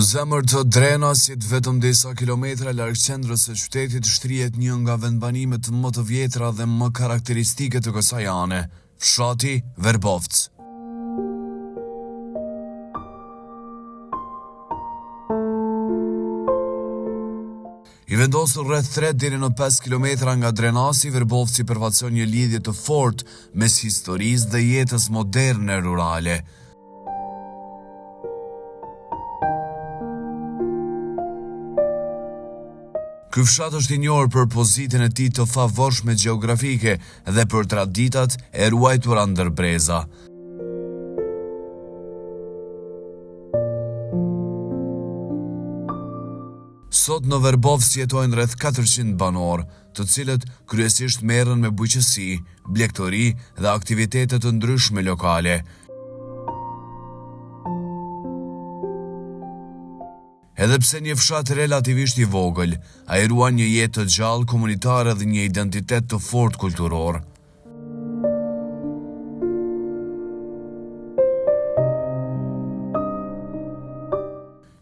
Në zemër të Drenasit, vetëm disa kilometra larg qendrës së qytetit, shtrihet një nga vendbanimet më të vjetra dhe më karakteristike të kësaj ane, fshati Verbovc. I vendosur rreth 3 deri në 5 kilometra nga Drenasi, Verbovci përfaqëson një lidhje të fortë mes historisë dhe jetës moderne rurale. Ky fshat është i njohur për pozitën e tij të favorshme gjeografike dhe për traditat e ruajtura ndër breza. Sot në Verbovc jetojnë rreth 400 banorë, të cilët kryesisht merren me bujqësi, blegtori dhe aktivitete të ndryshme lokale. Edhe pse një fshat relativisht i vogël, ai ruan një jetë të gjallë komunitare dhe një identitet të fortë kulturor.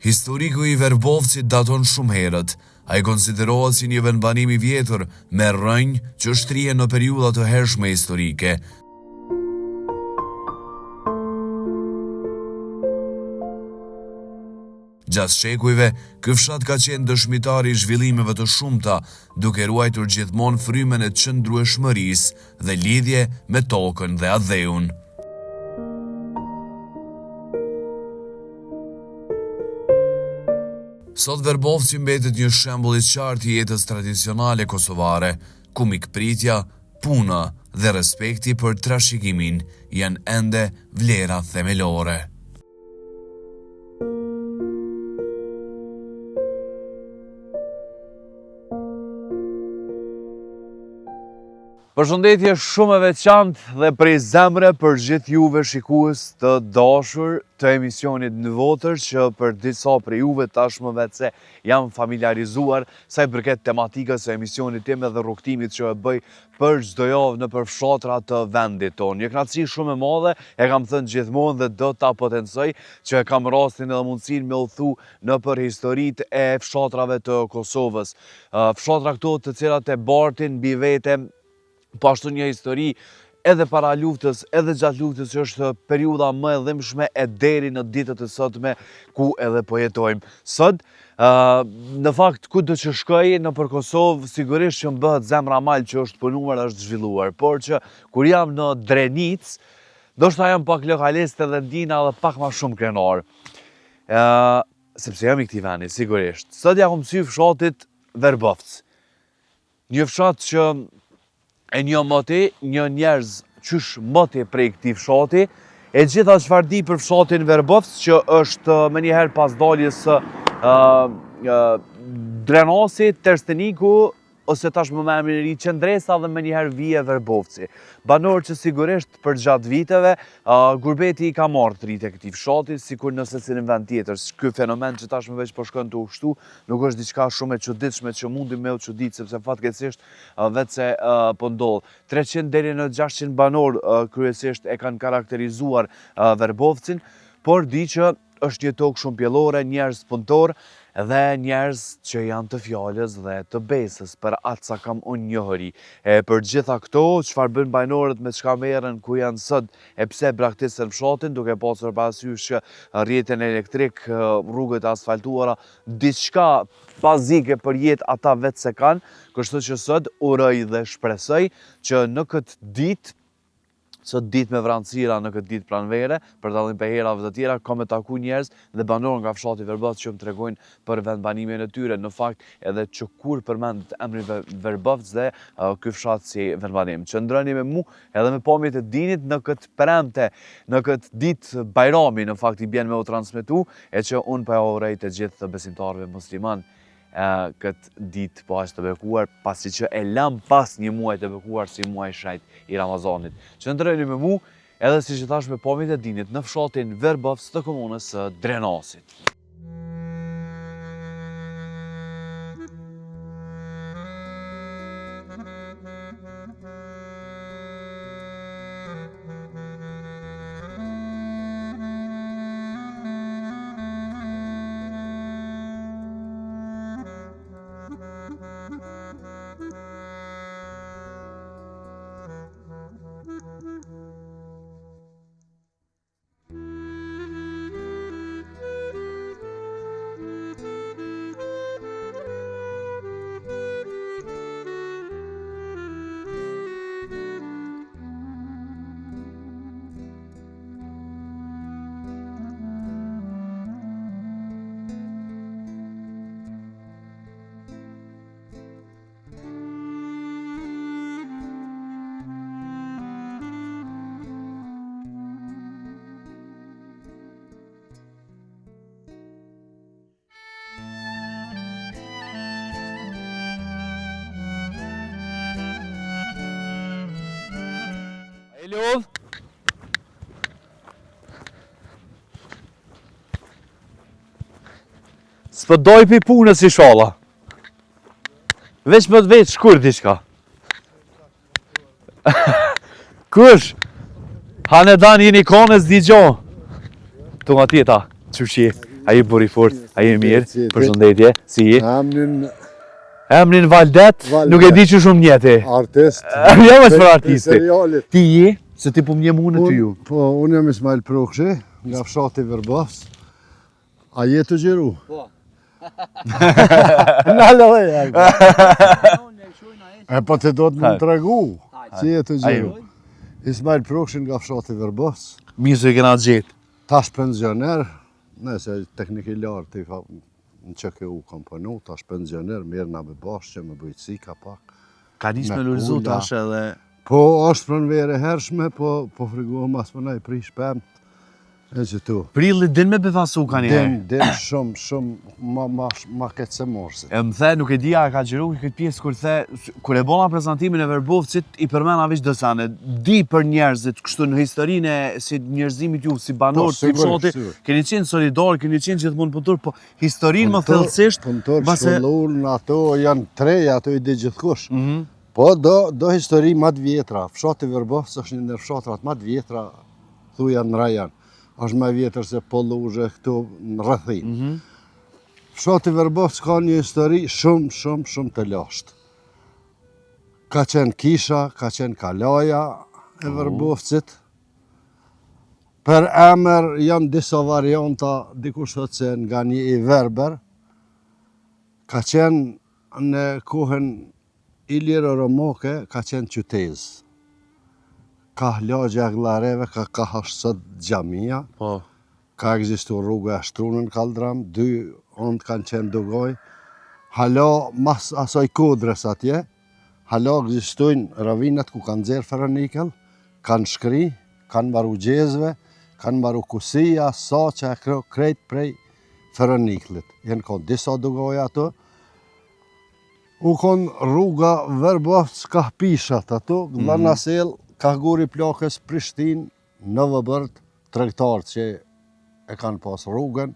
Historiku i Verbovcit daton shumë herët. Ai konsiderohet si një vendbanim i vjetër, me rrënjë që shtrihen në periudha të hershme historike. Gjatë shekujve, ky fshat ka qenë dëshmitar i zhvillimeve të shumta, duke ruajtur gjithmonë frymën e qëndrueshmërisë dhe lidhje me tokën dhe atdheun. Sot Verbovci mbetet një shembull i qartë i jetës tradicionale kosovare, ku mikpritja, puna dhe respekti për trashëgiminë janë ende vlera themelore. Përshëndetje shumë e veçantë dhe prej zemre për gjithë juve shikues të dashur të emisionit Në Votër që për disa prej juve tashmë veçse jam familiarizuar sa i përket tematikës së emisionit tim edhe rrugëtimit që e bëj për çdo javë nëpër fshatra të vendit tonë. Një kënaqësi shumë e madhe, e kam thënë gjithmonë dhe do ta potencoj që e kam rastin edhe mundësinë me udhëtu nëpër historitë e fshatrave të Kosovës. Fshatra këto të cilat e bartin mbi vete po ashtu një histori edhe para luftës, edhe gjatë luftës që është periudha më e dhimbshme e deri në ditët e sotme ku edhe po jetojmë. Sot, në fakt, kudo që shkoj nëpër Kosovë, sigurisht që më bëhet zemra mal që është punuar, është zhvilluar, por që kur jam në Drenicë, ndoshta jam pak lokalist edhe ndihna edhe pak ma shumë krenar. Sepse jam i këtij veni, sigurisht. Sot ja kom mësy fshatit Verbovc. Një fshat që e njoh moti, njoh njerëz qysh moti prej këtij fshati, e gjitha çfarë di për fshatin Verbovc, që është menjëherë pas daljes së Drenasi, Tersteniku, ose tashmë me emrin e ri Qendresa dhe menjëherë vije Verbovci. Banorë që sigurisht përgjatë viteve, gurbeti i ka marrë të rijtë e këtij fshati, sikur në secilin vend tjetër. Ky fenomen që tashmë veç po shkon tu u shtu, nuk është diçka shumë e çuditshme që mundim me u çudit, sepse fatkeqësisht veçse po ndodh. 300 deri në 600 banorë kryesisht e kanë karakterizuar Verbovcin, por di që është një tokë shumë pjellore, njerëz punëtorë dhe njerëz që janë të fjalës dhe të besës për atë sa kam unë njohuri. E për gjitha këto, çfarë bëjnë banorët me çka merren, ku janë sot e pse braktisën fshatin, duke pasur parasysh që rrjetin elektrik, rrugët e asfaltuara, diçka bazike për jetë ata veç s'e kanë, kështu që sot uroj dhe shpresoj që në këtë ditë sot ditë me vranësira në këtë ditë pranvere, për dallim prej herave të tjera, kam me taku njerëz dhe banorë nga fshati Verbovc që më tregojnë për vendbanimin e tyre. Në fakt, edhe që kur përmendet emri Verbovc dhe ky fshat si vendbanim. Qëndroni me mu edhe me pamjet e dinit në këtë premte, në këtë ditë bajrami, në fakt i bjen me u transmetu, e që unë po ja uroj të gjithë besimtarëve musliman këtë ditë po aq të bekuar, pasi që e lam pas një muaj të bekuar si muaj i shenjtë i Ramazanit. Qëndroni me mu, edhe siç thash me pamjet e dinit në fshatin Verbovc të komunës së Drenasit. lodh? S'po doj pi punës ishalla. Veç më të veç shkurt diçka. Kush? Hanedan jeni konës di gjo. Tu nga tjeta, qysh je, a je burrë i fort, a je mirë, përshëndetje, si je? Emnin... Emnin Valdet, nuk e di që shumë njeti. Artist. Jo më për artisti. Ti je, se ti po më njeh unë ty ju. Po, unë jam Ismail Prokshi, nga fshati Verbovc. A je tu xhiru? Po. Na lëve, E po të do të më tregu, si je tu xhiru. Ismail Prokshi nga fshati Verbovc. Mirë se i kena gjetë. Tash pensioner, nëse teknik i lartë, në QKU kam punu, tash pensioner, merrna me bashqe, me bujqësi ka pak. Ka nisë me lulëzu tash edhe... Po, është pranverë e hershme, po, po frigohem mos po na i prish pemët, e që tu. Prilli din me befasu ka njëherë. Din, din shumë, shumë, ma, ma, ma keq se marsi. E më the, nuk e di a e ka xhiru këtë pjesë kur the, kur e bona prezantimin e Verbovcit, i përmena veç do sene, di për njerëzit, kështu në historinë e si njerëzimit ju, si banorë, Po, si fshati, keni qenë solidar, keni qenë gjithmonë punëtor, po historinë më thellësisht, Punëtor, mbase- shkollur, në ato janë tre, ato i di gjithkush. Mhm. Po, do, do histori ma të vjetra. Fshati Verbovc është një ndër fshatrat ma të vjetra, thuja në rajon. Është më e vjetër se Polluzhë këtu në rrethinë. Mhm. Fshati Verbovc ka një histori shumë, shumë, shumë të lashtë. Ka qenë kisha, ka qenë kalaja e Verbovcit. Për emër janë disa varianta, dikush thotë se nga një i verbër, ka qenë në kohën iliro-romake, ka qenë qytezë. Ka lagja e Gllareve, ka ka është sot xhamia, Po. ka ekzistu rruga e shtrunën kaldram, dy anët kanë qenë dugoj, hala mas asaj kodrës atje, hala ekzistojnë ravinat ku kanë nxjerr feronikel, kanë shkri, kanë maru gjezve, kanë maru kusia, saqa e kro, krejt prej feroniklit. Janë konë disa dugoja ato, U konë rruga Verbovc kah Pishat ato, mm -hmm. Gllana kah Guri Plakës, Prishtinë, Novobërdë, tregtarët që e kanë pas rrugën,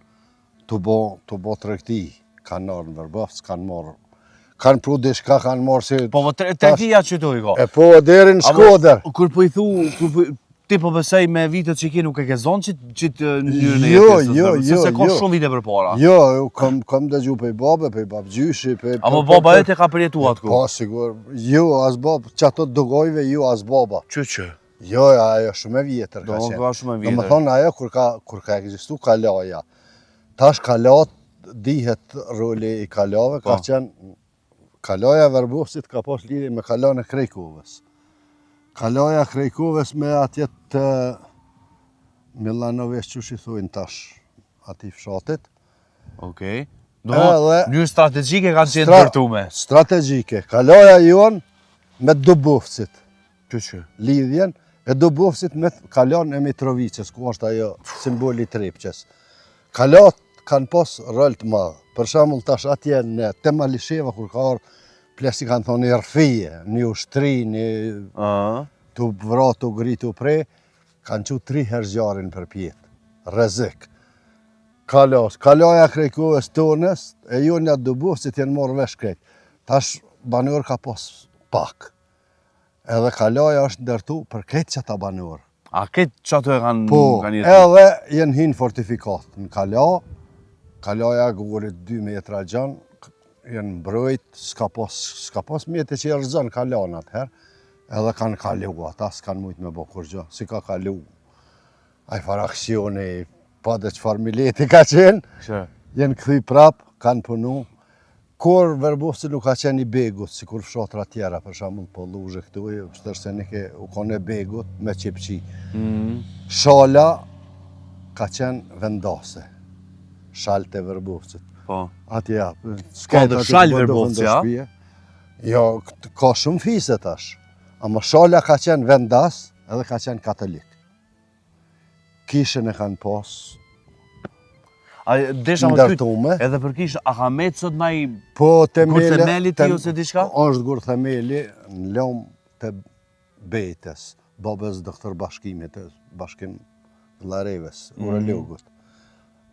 tu bo, tu bo tregti, kanë ardhë në Verbovc, kanë marrë, kanë pru diçka, kanë marrë si... Po, po tregtia që tu i ka. E po, deri në Shkodër. Kur po i thu, kur po, ti po besoj me vitet që ke nuk e ke zonë që që të mënyrën e Jo, jetesës, jo, se jo, se ka jo. shumë vite përpara. Jo, kam, kam dëgju prej babe, prej babgjyshi, prej... Apo për- baba për- jote ka përjetu atë Po, kohë. sigur, jo, as bab, që ato dugojve, jo, as baba. Që që? Jo, ajo shumë e vjetër ka Do, qenë. ka shumë e Do vjetër. më thonë ajo kur ka, kur ka ekzistu kalaja. Tash kalat dihet roli i kalave, ka Po. qenë kalaja e Verbovcit ka pas lidhje me kalan e Krejkovës. Kalaja e Krejkovës me atje të Millanovesh qysh i thujnë tash atij fshatit. Okej. Do Edhe mënyrë strategjike kanë qenë Stra- ndërtume. Strategjike. Kalaja jonë me Dubovcit. Që që? Lidhjen e Dubovcit me kalan e Mitrovicës, ku është ajo simboli i Trepçës. Kalat kanë pas rol të madh. Për shembull tash atje në te Malisheva kur ka ardhur plesi kanë thonë një rrfije, një ushtri, një tu vra, tu gri, tu pre, kanë çu tri herë zjarrin përpjetë. Rrezik. Kalas, kalaja Krejkovës tonës, e jonja Dubovcit janë marrë vesh krejt. Tash banor ka pas pak. Edhe kalaja është ndërtu për krejt qata banorë. A krejt qato e kanë Po, kanë jetu? edhe janë hinë fortifikat në kala, kalaja e gurit 2 metra gjanë, janë mbrojt, s'ka pas, s'ka pas mjete që i rrëzon kalan atëherë, edhe kanë kalu ata, s'kanë mujtë me bo kurgjo, si ka kalu, ai farë aksioni, pa dhe çfarë mileti ka qenë, Që? janë kthy prap, kanë punu, Kur Verbovci nuk ka qenë i begut, sikur fshatra tjera, për shembull Polluzhë këtu, Tërstenik u konë e begut me qepqi. Mm. Shala ka qenë vendase, shalët e Verbovcit. Po. Atje, ja. Ka dhe shalë Verbovci, a? Jo, ka shumë fise tash. Ama shala ka qenë vendas edhe ka qenë katolik. Kishën e kanë pas. A desha me pyet. Edhe për kishën, a ka met sot naj Po temeli, gur themeli ti ose diçka? Është gur themeli në lom të Bejtës. Babës doktor Bashkimit, Bashkim Gllarevës, mm -hmm. urologut.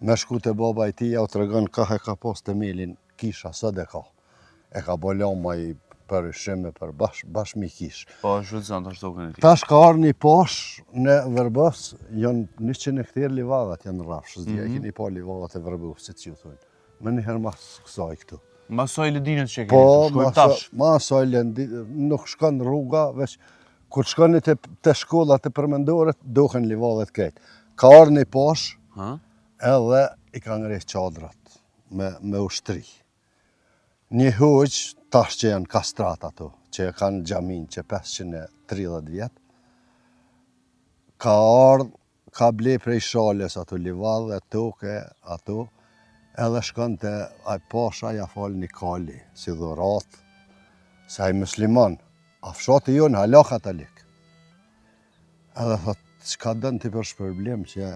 Me shku te baba i tij, jau tregon kah e ka pas temelin kisha, sot e ka. E ka bo lama i për ishime, për bash, bash mi kish. Po, është shfrytëzon tash tokën e tij. Tash ka ardhë një pashë në Vërbovc, janë 100 hektar livadhat janë rrafsh, s'di mm -hmm. e mhm. keni pa livadhat e Vërbovcit që ju thonë. Menjëherë mas kësaj këtu. Mas asaj lëndinës që e keni, po, shkojmë tash. Po, mas asaj lëndinës, nuk shkon rruga, veç kur shkoni te, te shkollat e përmendoret, duken livadhet krejt. Ka ardhë një pashë, edhe i ka ngreh çadrat me, me ushtri. Një hoxhë, tash që janë kastrat ato, që e kanë xhaminë që 530 vjet, ka ardhë, ka ble prej Shalës ato livadhe, toke, ato, edhe shkon te ai pasha ja fal një kali, si dhuratë, se ai musliman, a fshati jonë hala katolik. Edhe thot, çka don ti për shpërblim që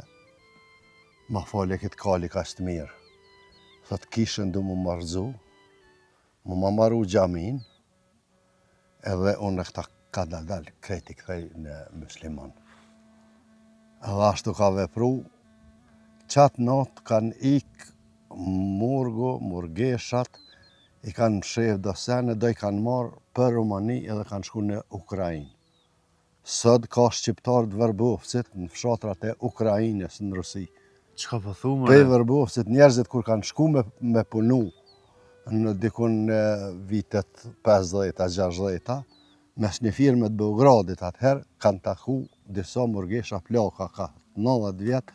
ma fale këtë kali kaq të mirë. Thot, kishën du mu ma rrëzu, mu ma maru xhaminë, edhe unë këta kadal dal, krejt i kthej në musliman. Edhe ashtu ka vepru, qatë natë kanë ik murgu, murgeshat, i kanë mshef do sene, do i kanë marrë për Rumani edhe kanë shku në Ukrainë. Sot ka shqiptarë të Vërbovcit në fshatrat e Ukrainës në Rusi. Çka po thu more? Prej Vërbovcit njerëzit kur kanë shku me, me punu në dikun në vitet 50-a, 60-a, mes një firme të Beogradit atëherë kanë taku disa murgesha plaka ka 90 vjet,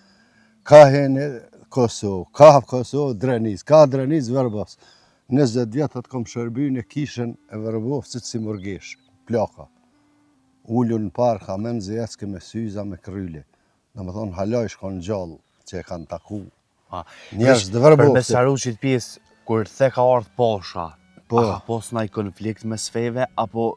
ka heni Kosovë, ka Kosovë Drenicë, ka Drenicë Vërbovc. 20 vjet thotë kom shërby në kishën e Vërbovcit si murgeshë, plaka. Ulu në park, a menzi ecke me syza me kërryle. Domethonë, hala ish konë gjallë që e kanë taku. Njerëz të Vërbovcit. Për me sqaru qit pjesë, kur the ka ardhë pasha, po. a ka pos naj konflikt mes feve, apo...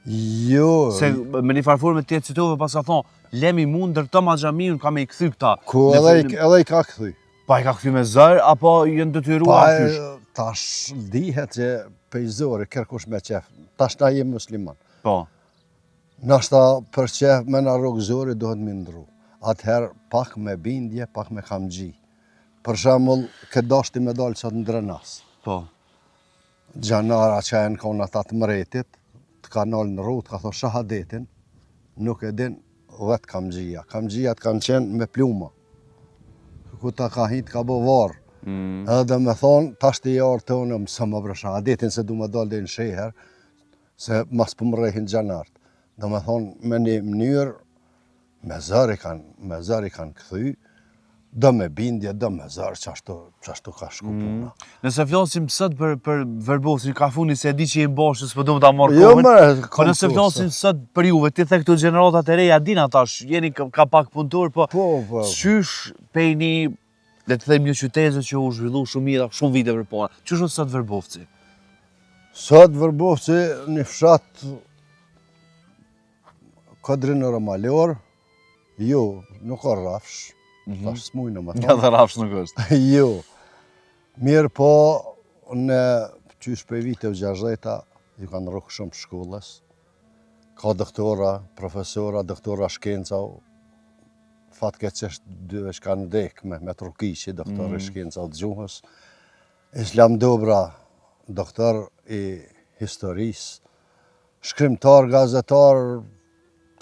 Jo. Se me një farë forme ti e citove paska thonë, lemi mu ndërtoma xhaminë, ka me i kthy këta. Ku edhe, edhe i ka kthy. Pa i ka kthy me zor, apo janë detyruar Pa, qysh? tash dihet që pej zori, kërkush me qef. Tash na jemi musliman. Po. Nashta për qef me na rrok zori duhet mi ndru. Atëherë pak me bindje, pak me kamxhi. Për shembull, ke dashti me dalë sot në Drenas. Po. Xhanara që janë konë ata të mretit, të ka nalë në rrugë, të ka thonë shahadetin, nuk e din dhetë kamxhia. Kamxhiat kanë qenë me pluma. Ku ta ka hi, të ka bo varë. Mm. Edhe do me thonë, tash ti i arë të unë, mësoma bre shahadetin se du me dalë dhe në sheher, se mas po më rrehin xhanart. Do me thonë, me një mënyrë, me zor i kanë, me zor i kanë kthy, do me bindje, do me zor, qashtu, qashtu ka shku mm. puna. Nëse flasim sot për, për Vërbovcin, ka funi se e di që jemi bashkë, s'po du me ta marrë jo, kohën. Jo, po nëse flasim sot për juve, ti the këto gjeneratat e reja, din tash, jeni ka, ka pak punëtor, po, po, po. qysh pej një, le të them një qytezë që u zhvillu shumë mirë, shumë vite përpara. Qysh është sot Vërbovci? Sot Vërbovci një fshat kodrinoro-malor, jo, nuk ka rrafsh, mm -hmm. tash s'mujnë me thonë. Edhe rrafsh nuk është. jo, mirë po, në qysh prej viteve 60-ta, ju kanë rrokë shumë shkollës, ka doktora, profesora, doktora shkenca, fatkeqësisht dy veç kanë vdek Mehmet Rukiqi, doktor i mm. shkencave të gjuhës, Islam Dobra, doktor i historisë, shkrimtar, gazetar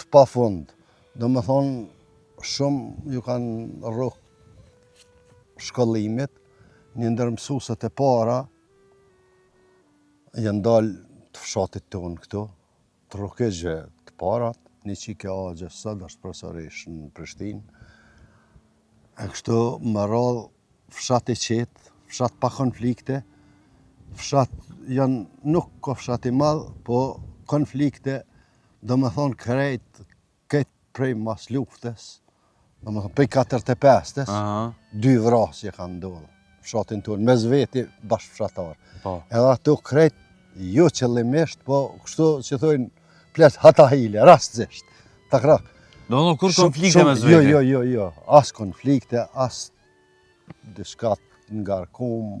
të pafund. Domethonë, shumë ju kanë rrok shkollimit, një ndër mësuset e para, janë dalë të fshatit tonë këtu, të Rukiqve të parat, një çikë e axhës, sot është profesoreshë në Prishtinë, e kështu me radhë fshat i qetë, fshat pa konflikte, fshat janë, nuk ka fshat i madh, po konflikte, domethonë krejt, krejt prej mas luftës, domethonë prej 45-ës, dy vrasje kanë ndodhë, fshatin tonë, mes veti bashkëfshatar. Po. Edhe ato krejt, jo qëllimisht, po kështu që thojnë, plet hata hile, rastësisht, ta krak. Domethonë kurrë konflikte mes veti? Jo, jo, jo, jo, as konflikte, as diçka të ngarkum,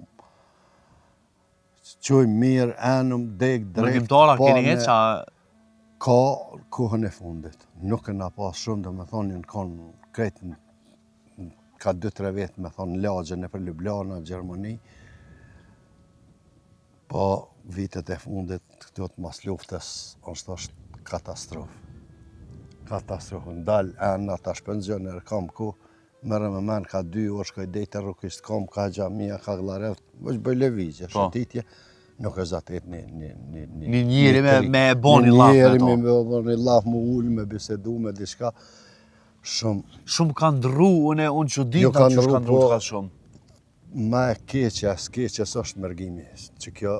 Qujmë mirë, enëm, dek, drejt, Mërgimtara, keni heq, a... Ka kohën e fundit, nuk kena pas shumë, do me thonë, janë konë krejt ka 2-3 vjet, me thonë, lagje nëpër Lublana, Gjermani, po vitet e fundit, këto të mas luftës, është është katastrofë. Katastrofë, ndal, ena, tash pensioner, kam ku, Merre me men ka dy orë shkoj deri te Rrukiq kom ka xhamia ka Gllarevc, veç bëj lëvizje, po. shëtitje, nuk e zatet një një një një një njeri me me bo një llaf me to. Me bo një llaf me ul me bisedu me diçka shumë shumë ka ndrru unë unë çuditem jo, ka ndrru, ka ndrru po, shumë. Ma e keqja, së keqes është mërgimi, që kjo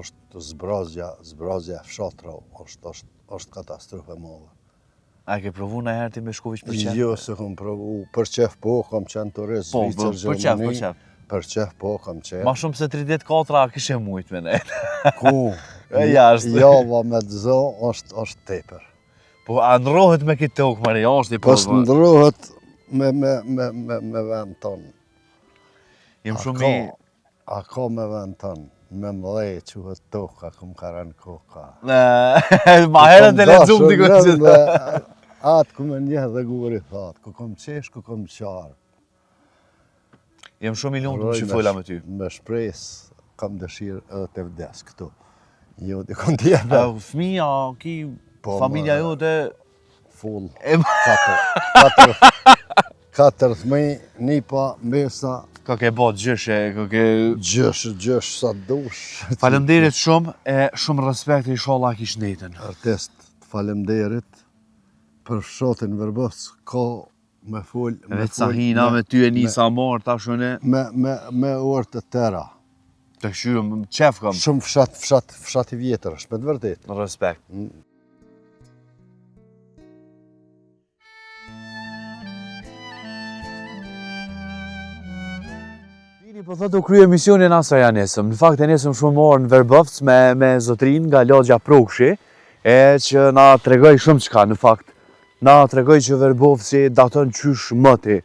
është zbrazja, zbrazja e fshatrave, është, është, është katastrofë e madhe. A e ke provu najherë ti me shku veç për qef? Jo, s'e kom provu. Për qef po, kom qenë turist, po, Zvicër, po, për qef, për qef. Për qef po, kom qenë. Ma shumë se 34 a kishe mujt me nejt. Ku? E jashtë. Java me të zo është, është tepër. Po, a ndrohet me këtë tokë, more, jashtë i po? Po, s'ndrohet me, me, me, me, me vend tonë. Jem shumë i... A ka me vend tonë, me më dhe quhet toka, ku më ka rënë koka. Ma herët e lexum diku që... Atë ku më njeh dhe guri thatë, ku kom qesh, ku kom qarë. Jem shumë i lumtur që fola me ty. Me shpresë, kam dëshirë edhe të vdes këtu. Jo, dikun tjetër. A, fëmija, ki, po, familja jote... Full. Katër, katër, katër fëmijë, nipa, mbesa. Ka ke bo gjysh e, ka ke... Gjysh, gjysh, sa dush. Falemderit shumë, e shumë respekt e inshallah ki shnetën. Artist, falemderit për fshatin Verbovc, ka me fol, me fol. Sa hina me ty e nisa marë, tash unë. Me, me, me orë të tëra. Të shymë, qef kam. Shumë fshat, fshat, fshat i vjetër është, me të vërtetë. Respekt. Mm. Dini, po thotë u krye emisioni na sa ja nisëm. Në fakt e nisëm shumë orë në Verbovc me, me zotrin nga lagja Prokshi, e që na tregoi shumë çka në fakt. Na tregoi që Verbovci daton qysh moti.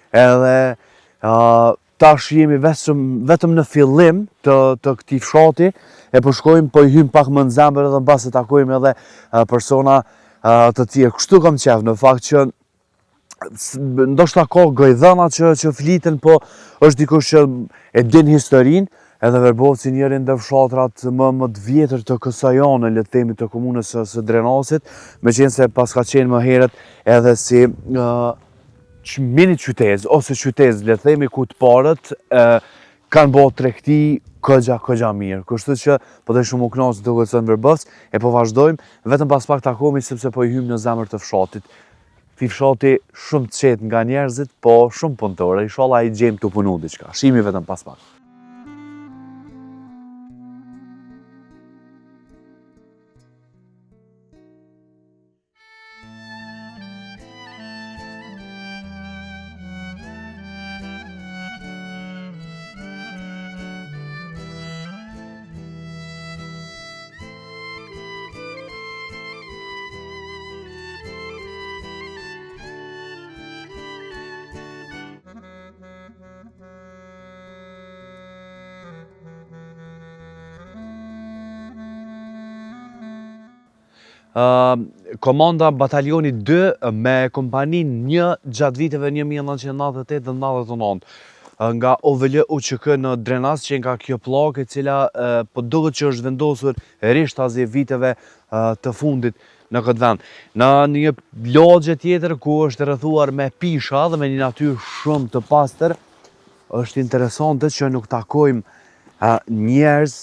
Edhe uh, tash jemi vetëm, vetëm në fillim të, të këtij fshati, e po shkojmë, po i hymë pak më në zemër edhe mbase takojmë edhe persona të tjerë. Kështu kam qef, në fakt që ndoshta ka gojëdhëna që që fliten, po është dikush që e din historinë, edhe Verbovci njëri ndër fshatrat më më të vjetër të kësaj ane, le të themi të komunës së, së Drenasit, meqenëse paska qenë më herët edhe si uh, mini qytezë ose qytezë, le të themi ku të parët uh, kanë bo tregti këgja këgja mirë. Kështu që po të shumë u knaqë duke qenë në Verbovc, e po vazhdojmë, vetëm pas pak takohemi sepse po i hymë në zemër të fshatit. Këtij fshati shumë të qetë nga njerëzit, po shumë punëtorë, inshallah i gjejmë tu punu diçka. Shihemi vetëm pas pak. Komanda Batalioni 2 me kompaninë 1 gjatë viteve 1998 dhe 99 nga OVL UÇK në Drenas që nga kjo pllakë e cila po duket që është vendosur rishtazi viteve të fundit në këtë vend. Në një lagje tjetër ku është rrethuar me pisha dhe me një natyrë shumë të pastër, është interesante që nuk takojmë njerëz,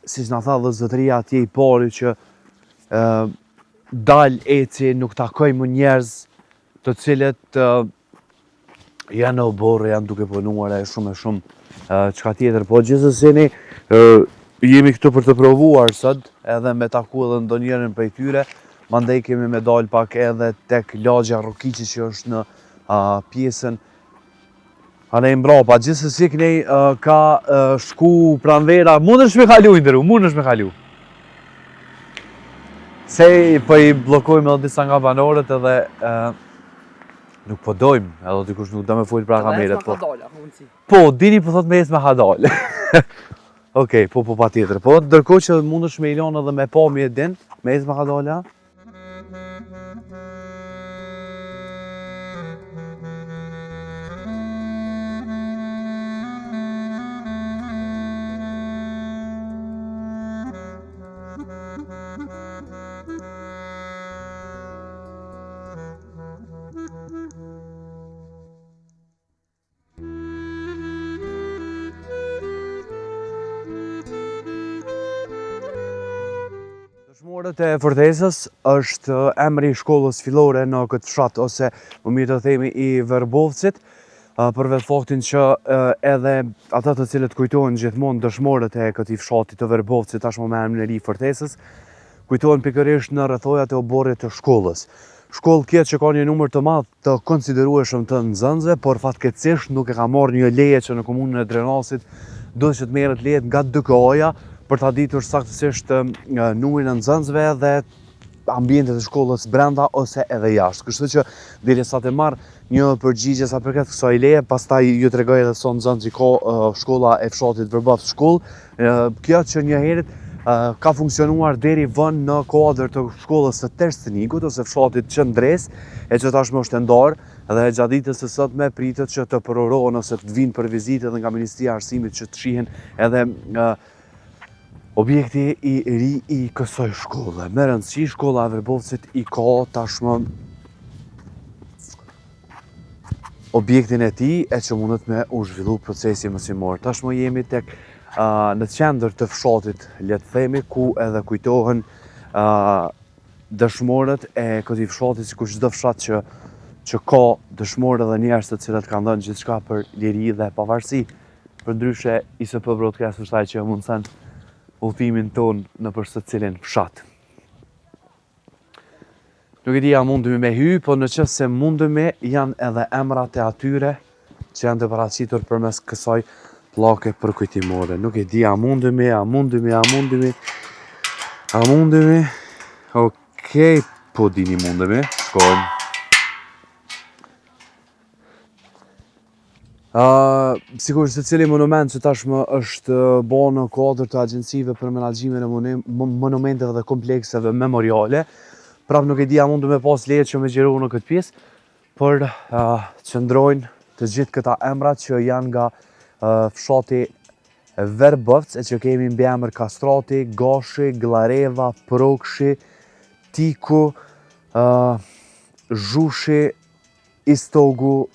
siç na tha dhe zotëria atje i pari që dal eci nuk takojmë njerëz të cilët janë në oborre, janë duke punuar e shumë e shumë çka tjetër, po gjithsesi ne jemi këtu për të provuar sot edhe me taku edhe ndonjërin prej tyre, mandej kemi me dal pak edhe tek lagja Rrukiqi që është në pjesën anej mbrapa, gjithsesi knej ka shku pranvera, mundesh me kalu i nderu, mundesh me kalu. Se po i bllokojmë edhe disa nga banorët edhe Nuk po dojmë, edhe dikush nuk do me folë para kamerës. Po, po, dini po thot me ecë me hadale. Okej, po po patjetër. Po ndërkohë që mundesh me i lënë edhe me pamje din, me ecë ma kadale. Dëshmorët e Fortesës është emri i shkollës fillore në këtë fshat ose më mirë të themi i Verbovcit, për vetë faktin që edhe ata të cilët kujtohen gjithmonë dëshmorët e këtij fshati të Verbovcit tashmë me emrin e ri Fortesës, kujtohen pikërisht në rrethojat e oborrit të shkollës. Shkollë kjo që ka një numër të madh të konsiderueshëm të nxënësve, por fatkeqësisht nuk e ka marrë një leje që në komunën e Drenasit duhet që të merret lejet nga DKA-ja për ta ditur saktësisht numrin e nxënësve dhe ambientet e shkollës brenda ose edhe jashtë. Kështu që derisa të marr një përgjigje sa përket kësaj leje, pastaj ju tregoj edhe sa nxënës i ka shkolla e fshatit Verbovc shkollë. Kjo që njëherit ka funksionuar deri vonë në kuadër të shkollës së Terstenikut ose fshatit Qëndresë, e që tashmë është e ndarë dhe gjatë ditës së sotme pritet që të përurohen ose të vinë për vizitë edhe nga Ministria e Arsimit që të shihen edhe objekti i ri i kësaj shkolle. Me rëndësi, shkolla e Verbovcit i ka tashmë objektin e tij e që mundet me u zhvillu procesi mësimor. Tashmë jemi tek në qendër të fshatit, le të themi, ku edhe kujtohen dëshmorët e këtij fshati, sikur çdo fshat që që ka dëshmorë dhe njerëz të cilët kanë dhënë gjithçka për liri dhe pavarësi. Përndryshe, ISP Broadcast është ai që e mundëson udhëtimin tonë nëpër secilin fshat. Nuk e di a mundemi me hy, po në qoftë se mundemi, janë edhe emrat e atyre që janë të paraqitur përmes kësaj pllake përkujtimore. Nuk e di a mundemi, a mundemi, a mundemi, a mundemi. Okej, po dini mundemi, shkojmë. Uh, sikur secili monument që tashmë është bo në kuadër të agjencive për menaxhimin e monumenteve dhe komplekseve memoriale, prap nuk e di a mundu me pas leje që me xhiru në këtë pjesë, por uh, qëndrojnë të gjithë këta emra që janë nga uh, fshati Verbovc e që kemi mbiemër Kastrati, Gashi, Gllareva, Prokshi, Tiku, uh, Zhushi, Istogu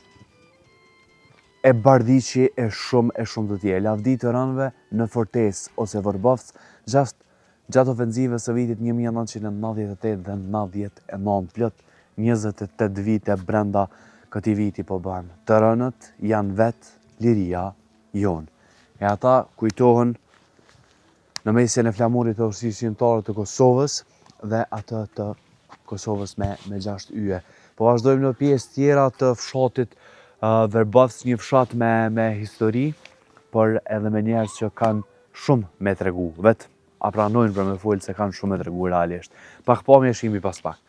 e Bardiqi e shumë e shumë të tjerë. Lavdi të rënëve në Fortesë ose Vërbovc gjatë gjatë ofenzivës së vitit 1998 dhe 99, plot 28 vite brenda këtij viti po bën. Të rënët janë vetë liria jonë. E ata kujtohen në mesin e flamurit të Ushtrisë Çlirimtare të Kosovës dhe atë të Kosovës me me 6 yje. Po vazhdojmë në pjesë tjera të fshatit uh, Verbovc, një fshat me me histori, por edhe me njerëz që kanë shumë me tregu. Vetë a pranojnë për me folë se kanë shumë me tregu realisht. Pak pamje shihemi pas pak.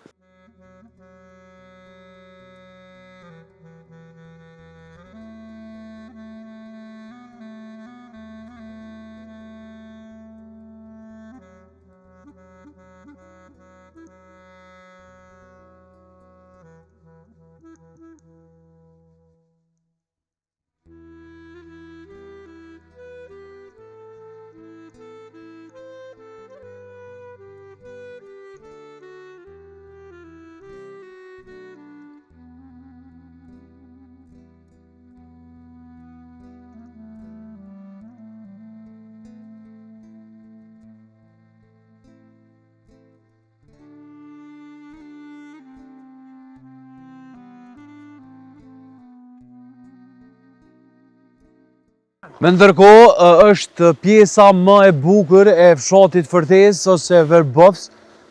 Me ndërkohë është pjesa më e bukur e fshatit Fortesë ose Verbovc,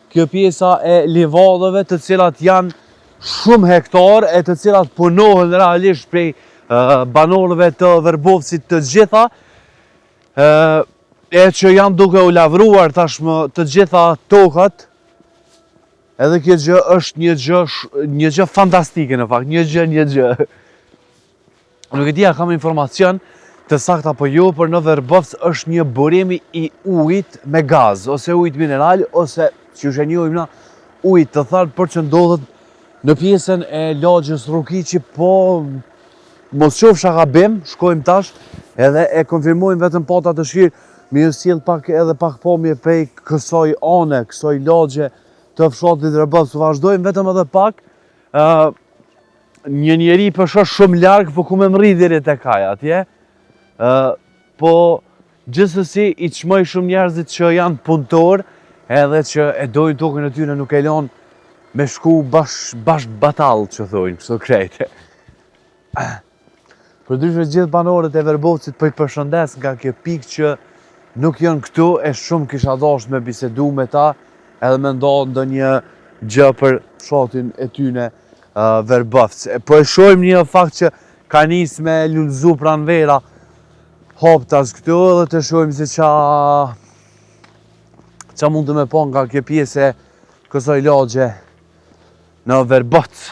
kjo pjesa e livadheve të cilat janë shumë hektar e të cilat punohen realisht prej banorëve të Verbovcit të gjitha, e që janë duke u lavruar tashmë të gjitha tokat, edhe kjo gjë është një gjë, një gjë fantastike në fakt, një gjë, një gjë. Nuk e di a kam informacion të saktë apo jo, por në Verbovc është një burim i ujit me gaz, ose ujit mineral, ose si e njohim na, ujit të thatë, por që ndodhet në pjesën e lagjes Rrukiqi, po mos qofsha gabim, shkojmë tash, edhe e konfirmojmë vetëm pata dëshirë, me ju sjell pak edhe pak pamje prej kësaj ane, kësaj lagje të fshatit Verbovc. Vazhdojmë vetëm edhe pak, ë një njeri po shoh shumë larg, po ku me mrri deri tek ai atje. Ë po gjithsesi i çmoj shumë njerëzit që janë punëtor, edhe që e dojnë tokën e tyre nuk e lënë me shku bash bash batall që thojnë, kështu krejt. Përndryshe gjithë banorët e Verbovcit po i përshëndes nga kjo pikë që nuk janë këtu e shumë kisha dashtë me bisedu me ta edhe me nda ndonjë gjë për fshatin e tyne uh, Verbovc. E, po e shohim një fakt që ka nis me lulëzu pranvera haptas këtu edhe të shohim se ça ça mund të me pa nga kjo pjesë e kësaj lagje në Verbovc.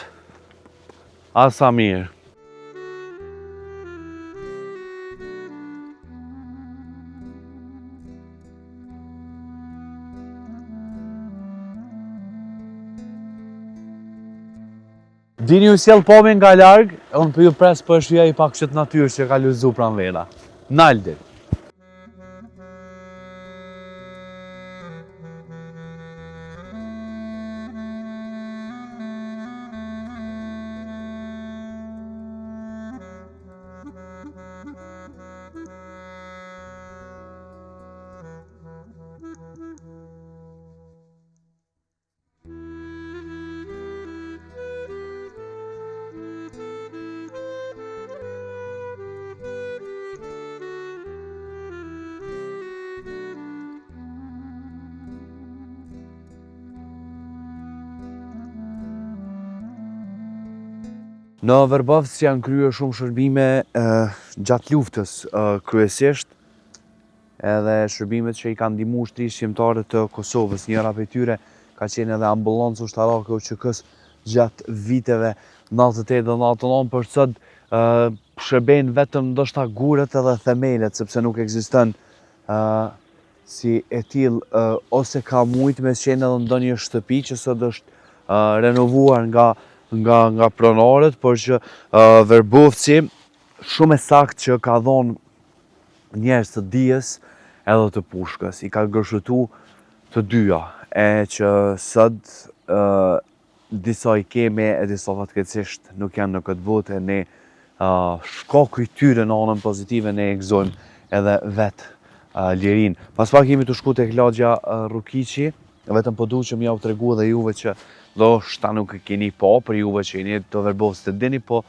A sa mirë. Dini ju sjell pamje nga larg, e unë po ju pres po e shijoj pak qëtë natyrë që ka lulëzu pranvera. Naldi. Në Verbovc janë kryer shumë shërbime gjatë luftës, kryesisht edhe shërbimet që i kanë ndihmu ushtrisë çlirimtare të Kosovës. Njëra prej tyre ka qenë edhe ambulanca ushtarake e UÇK-së gjatë viteve 98 dhe 99, por sot shërbejnë vetëm ndoshta gurët edhe themelet, sepse nuk ekziston si e tillë ose ka mujt me qenë edhe ndonjë shtëpi që sot është renovuar nga nga nga pronarët, por që Verbovci shumë e saktë që ka dhonë njerëz të dijes edhe të pushkës, i ka gërshetu të dyja, e që sot disa i kemi e disa fatkeqësisht nuk janë në këtë botë e ne shkaku i tyre në anën pozitive ne e gëzojmë edhe vetë lirinë. Pas pak jemi tu shku tek lagja Rrukiqi, vetëm po du që me jau tregu edhe juve që ndoshta nuk e keni pa, për juve që jeni të Verbovcit e dini, po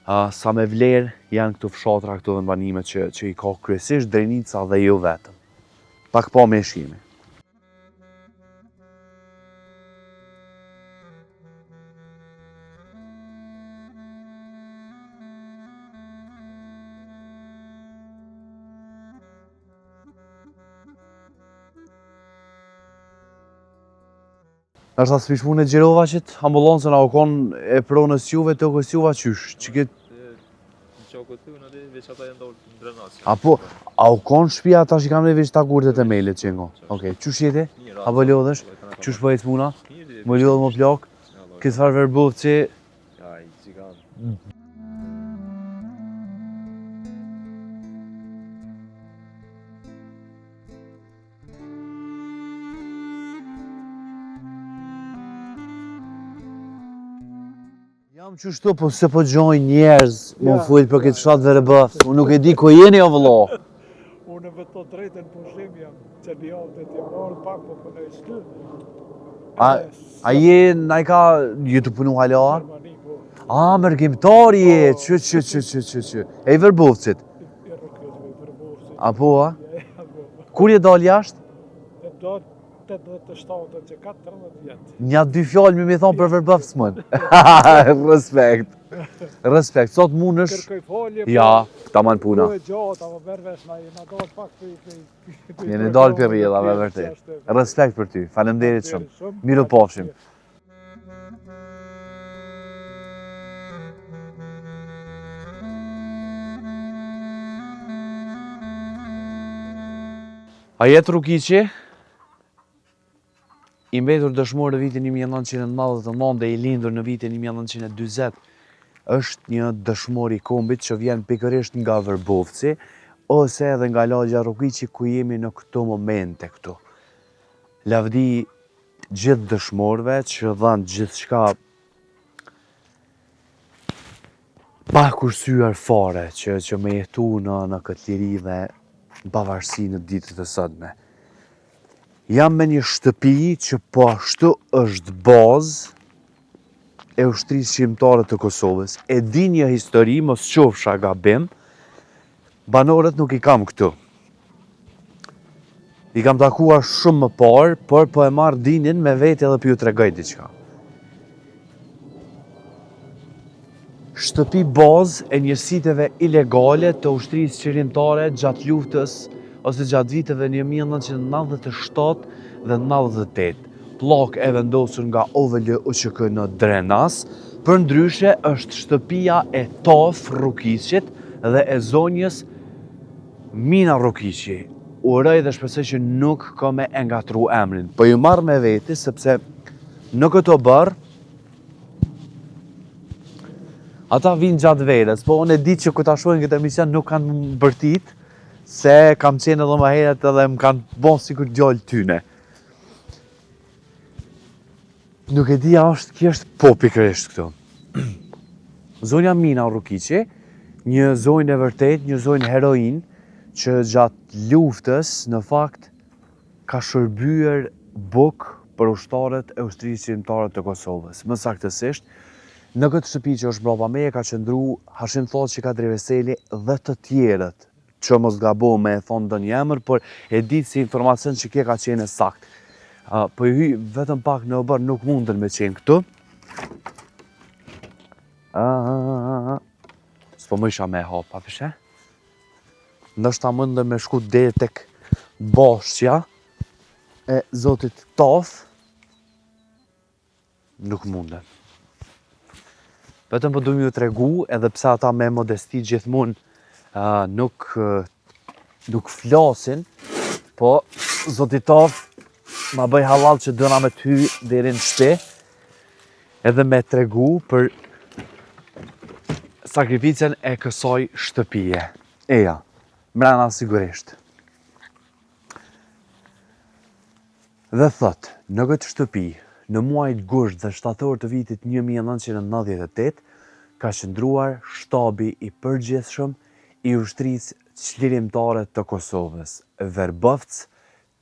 sa me vlerë janë këto fshatra, këto vendbanime që, që i ka kryesisht Drenica dhe jo vetëm. Pak pa me shimi. Nështë s'pish punë e xhirova qëtë ambulancën, a u kon e pronës juve, tokës juve, qysh? Që këtë... A po, a u kon shpia tash i kam në veç ta gurët e themelet që ngo? Okej, qysh jeti? A po lodhesh? Qysh po ecë puna? Më lodhë më plak? Këtë farë Verbovci... Jam qështu, po se po gjoj njerëz, me fol për këtë fshat Verbovc, unë nuk e di ku jeni o vëlla. Unë me të drejtën pushim jam, që një javë të të marrë pak, po punoj shty. A, a je, na i ka, je tu punu hala? Gjermani, po. A, mërgimtar je, që, që, që, që, që, që. E i Verbovcit? A po, a? Kur je dalë jashtë? E dalë 87 që ka 30 vjetë. Nja dy fjalë me mi thonë për Verbovc mën. Respekt. Respekt. Sot mund është... Kërkoj folje, po... Ja, taman puna. Po e gjatë, ama merr vesh, na jena dalë pak për... për Jeni dalë prej rrjedhave, vërtet. Respekt për ty. Faleminderit shumë. Mirupafshim. Ajet Rukiqi, i mbetur dëshmor në vitin 1999 dhe i lindur në vitin 1940, është një dëshmor i kombit që vjen pikërisht nga Vërbovci, ose edhe nga lagja Rukiqi ku jemi në këto momente këtu. Lavdi gjithë dëshmorëve që dhanë gjithçka pa kursyer fare që, që me jetu në, në këtë liri dhe në pavarësi në ditët e sotme. Jam me një shtëpi që po ashtu është bazë e ushtrisë çlirimtare të Kosovës. E di një histori, mos qofsha gabim, banorët nuk i kam këtu. I kam takuar shumë më parë, por po e marr Dinin me vete edhe po ju tregoj diçka. Shtëpi bazë e njësiteve ilegale të ushtrisë çlirimtare gjatë luftës ose gjatë viteve 1997 dhe 98. Pllakë e vendosur nga OVL UÇK në Drenas, përndryshe është shtëpia e Taf Rrukiqit dhe e zonjës Mina Rrukiqi, uroj dhe shpresoj që nuk kam me e ngatru emrin. Po ju marr me veti sepse në këtë oborr ata vijnë gjatë verës, po unë e di që kur ta shohin këtë emision nuk kanë bërtit se kam qenë edhe më herët edhe më kanë bo sikur djalë tyne. Nuk e di a është kjo është po pikërisht këtu. Zonja Mina Rrukiqi, një zonjë e vërtetë, një zonjë heroinë që gjatë luftës në fakt ka shërbyer bukë për ushtarët e ushtrisë çlirimtare të Kosovës. Më saktësisht, në këtë shtëpi që është mbrapa meje ka qëndru Hashim Thaçi, Kadri Veseli dhe të tjerët që mos gabo me e thonë ndonjë emër, por e di si informacion që kjo ka qenë e saktë. Uh, po i hyj vetëm pak në oborr, nuk mundën me qenë këtu. Uh, S'po mujsha me e hap, a pe sheh? Ndoshta mundën me shku deri tek bashqja e zotit Taf, Nuk mundem. Vetëm po du me ju tregu, edhe pse ata me modesti gjithmonë uh, nuk, uh, nuk flasin, po zoti Taf ma bëj hallall që dona me të hy deri në shpi, edhe me tregu për sakrificën e kësaj shtëpie. Eja, mrena sigurisht. Dhe thotë, në këtë shtëpi, në muajt gusht dhe shtator të vitit 1998, ka qëndruar shtabi i përgjithshëm i Ushtrisë Çlirimtare të Kosovës, Verbovc,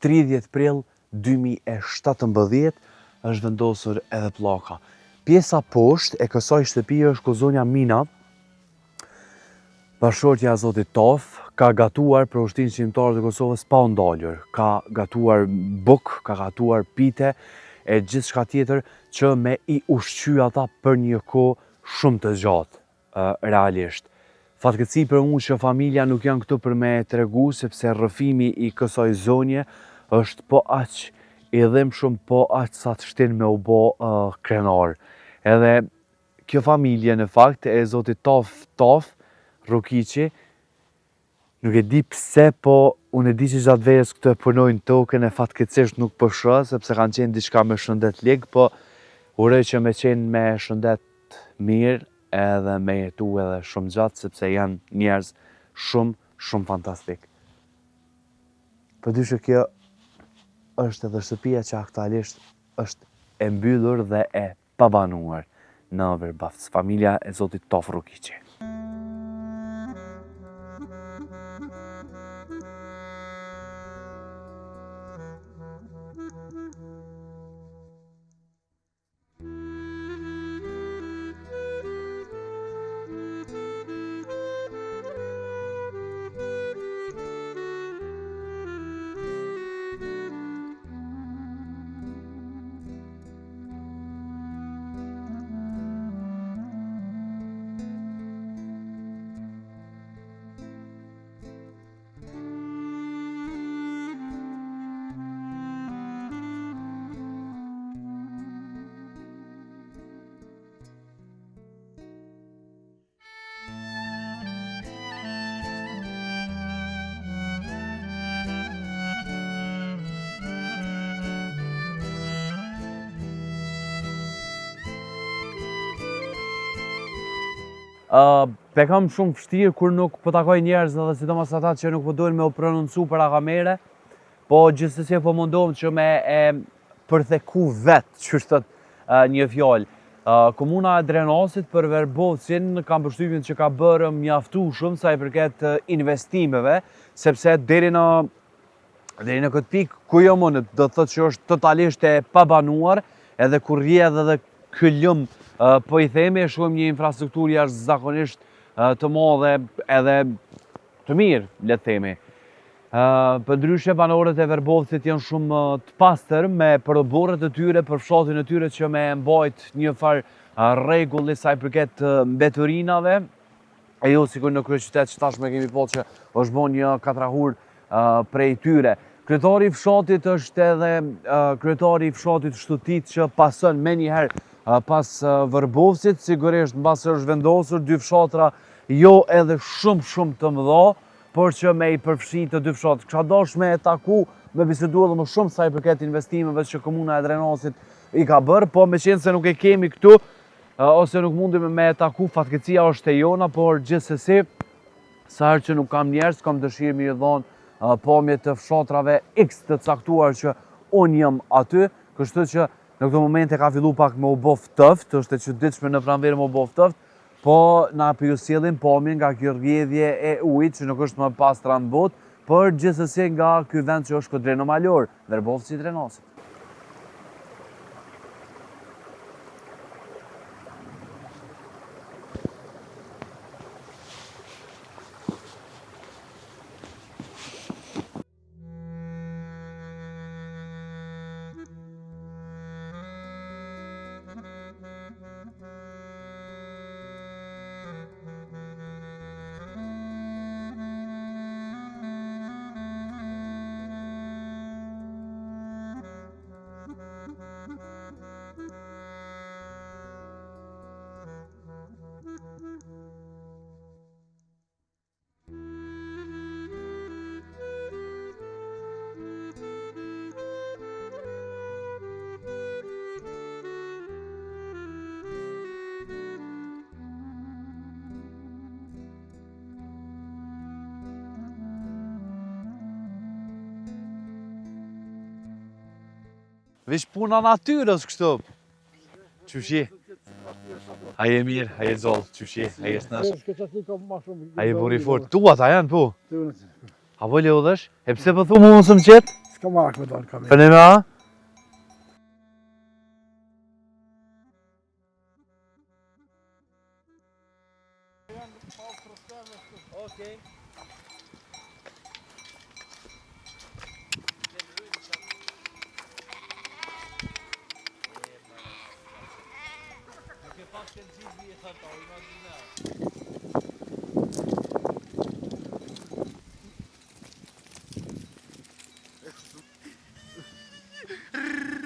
30 prill 2017, është vendosur edhe pllaka. Pjesa poshtë e kësaj shtëpie është ku zonja Mina Bashkëshortja e zotit Taf ka gatuar për ushtrinë çlirimtare të Kosovës pa u ndalur. Ka gatuar bukë, ka gatuar pite e gjithçka tjetër që me i ushqy ata për një kohë shumë të gjatë, realisht. Fatkeqësi për mua që familja nuk janë këtu për me tregu sepse rrëfimi i kësaj zonje është po aq i dhimbshëm, po aq sa të shtin me u bo uh, krenar. Edhe Kjo familje në fakt e zotit Taf Taf Rrukiqi nuk e di pse po unë e di që gjatë verës këtu e punojnë tokën e fatkeqësisht nuk po shoh sepse kanë qenë diçka me shëndet lig po uroj që me qenë me shëndet mirë edhe me jetu edhe shumë gjatë sepse janë njerëz shumë shumë fantastik. Po dy që kjo është edhe shtëpia që aktualisht është e mbyllur dhe e pabanuar në Verbovc, familja e zotit Taf Rrukiqi. Pe kam shumë vështirë kur nuk po takoj njerëz edhe sidomos ata që nuk po dojnë me u prononcu para kamere, po gjithsesi po mundohem që me e përtheku vet, qysh thot një fjalë. Komuna e Drenasit për Verbovcin kam përshtypjen që ka bërë mjaftueshëm sa i përket investimeve, sepse deri në deri në këtë pikë ku jam unë, do të thotë që është totalisht e pabanuar, edhe ku rrjedh edhe ky lum, po i themi, e shohim një infrastrukturë jashtëzakonisht të madhe edhe të mirë, le të themi. Përndryshe, banorët e Verbovcit janë shumë të pastër me për oborret e tyre, për fshatin e tyre që me mbajt një farë rregulli sa i përket mbeturinave, e jo sikur në kryeqytet që tashmë kemi pa që është bo një katrahur prej tyre. Kryetari i fshatit është edhe kryetari i fshatit Shtuticë që pason menjëherë pas Vërbovcit, sigurisht mbase është vendosur dy fshatra jo edhe shumë shumë të mëdha, por që me i përfshi të dy fshatrat. Kisha dash me e taku, me bisedu edhe më shumë sa i përket investimeve që komuna e Drenasit i ka bërë, po meqenëse nuk e kemi këtu, ose nuk mundemi me e taku, fatkeqësia është e jona, por gjithsesi, sa herë që nuk kam njerëz, kam dëshirë me ju dhonë pamje të fshatrave X të caktuar që unë jam aty, kështu që në këto momente ka fillu pak me u bo ftoft, është e çuditshme në pranverë me u bo ftoft, po na po ju sjellim pamje nga kjo rrjedhje e ujit që nuk është më pastra në botë, por gjithsesi nga ky vend që është kodrino-malor, Verbovci i Drenasit. Veç puna natyrës kështu. Qysh je? A je mirë, a je gjallë, qysh je, a je snash. A je burrë i fort. Tu ata janë, po? A po lodhesh? E pse po thu mu mos më qet? S'ka marrë me dalë kamerë. Për me a? Okej.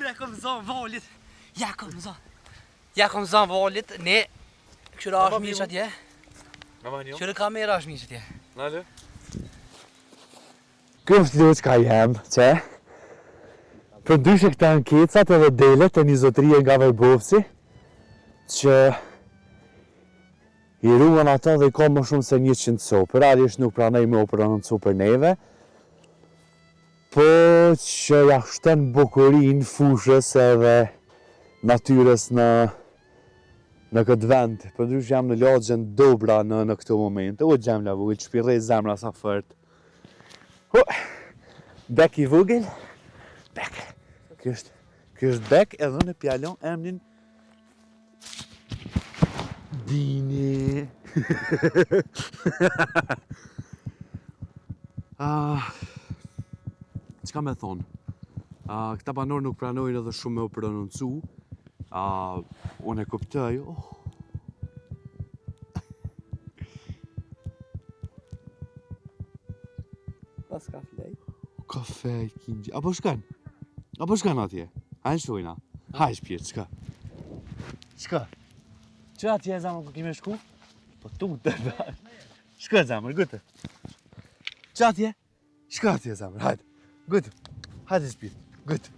Ja kom zonë valit Ja kom zonë Ja kom zonë valit Ne Kqyre është mirë që atje Kqyre kamera është mirë që atje Nale Kjo është loçka jem, që Përndryshe këta janë kecat edhe delet e një zotërie nga Verbovci Që i ruan ato dhe i ka më shumë se 100 copë. Realisht nuk pranoi me u prononcu për neve, po që ja shton bukurinë fushës edhe natyrës në në këtë vend. Përndryshe jam në lagjen Dobra në në këto momente. O gjemla vogël, që p'i rreh zemra sa fort. Ho, Bek i vogël. Bek. Ky është, ky është Bek edhe unë p'ja lon emnin Dini. ah, çka me thonë? Ah, këta banorë nuk pranojnë edhe shumë me u prononcu. Ah, unë e kuptoj. Oh. Pas ka flejt. Ka flejt, kingjë. Apo shkon? Apo shkon atje? A e shojna? Hajt shpirt, shka? Shka? Që atje e zemër ku kime shku? Po tu të da. Shka zemër, gëtë. Që atje? Shka atje zemër, hajde. Gëtë. Hajde shpirt, gëtë.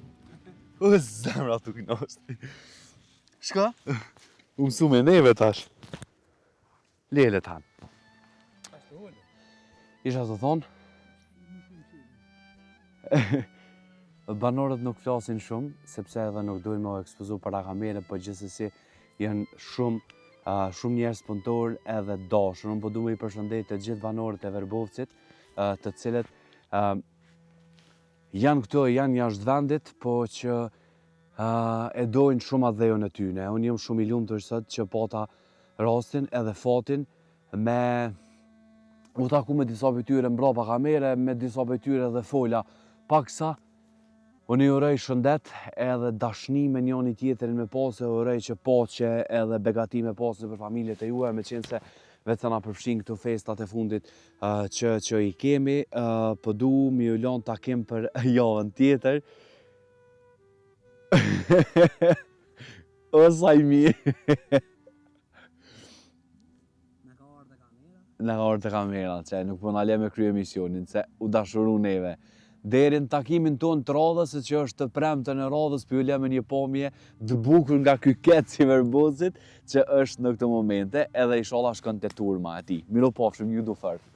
O zemra tu kënoshti. Shka? U mësu me neve tash. Lele tanë. Isha tu thonë, banorët nuk flasin shumë, sepse edhe nuk dojnë me u ekspozu para kamere, po gjithsesi janë shumë, shumë njerëz punëtor edhe dashur. Unë po du me i përshëndet të gjithë banorët e Verbovcit, të cilët janë këtu, janë jashtë vendit, po që e dojnë shumë atdheun e tyne. Unë jam shumë i lumtur sot që pata rastin edhe fatin me u taku me disa prej tyre mbrapa kamere, me disa prej tyre edhe fola paksa. Unë i uroj shëndet edhe dashni me njoni tjetrin me pasë, uroj që paqe edhe begati me pasë nëpër familjet e juaja, meqenëse veç sa na përfshin këto festat e fundit që, që i kemi, po du me ju lonë takim për javën tjetër. O sa i mirë. Na ka ardhë kamera. Na ka ardhë kamera, që nuk po na le me krye misionin, se u dashuru neve. Deri në takimin tonë të radhës, se që është të premten e radhës, po ju le me një pamje të bukur nga ky kec i Verbovcit, që është në këto momente, edhe ishalla shkon te turma e tij. Mirupafshim, ju du fort.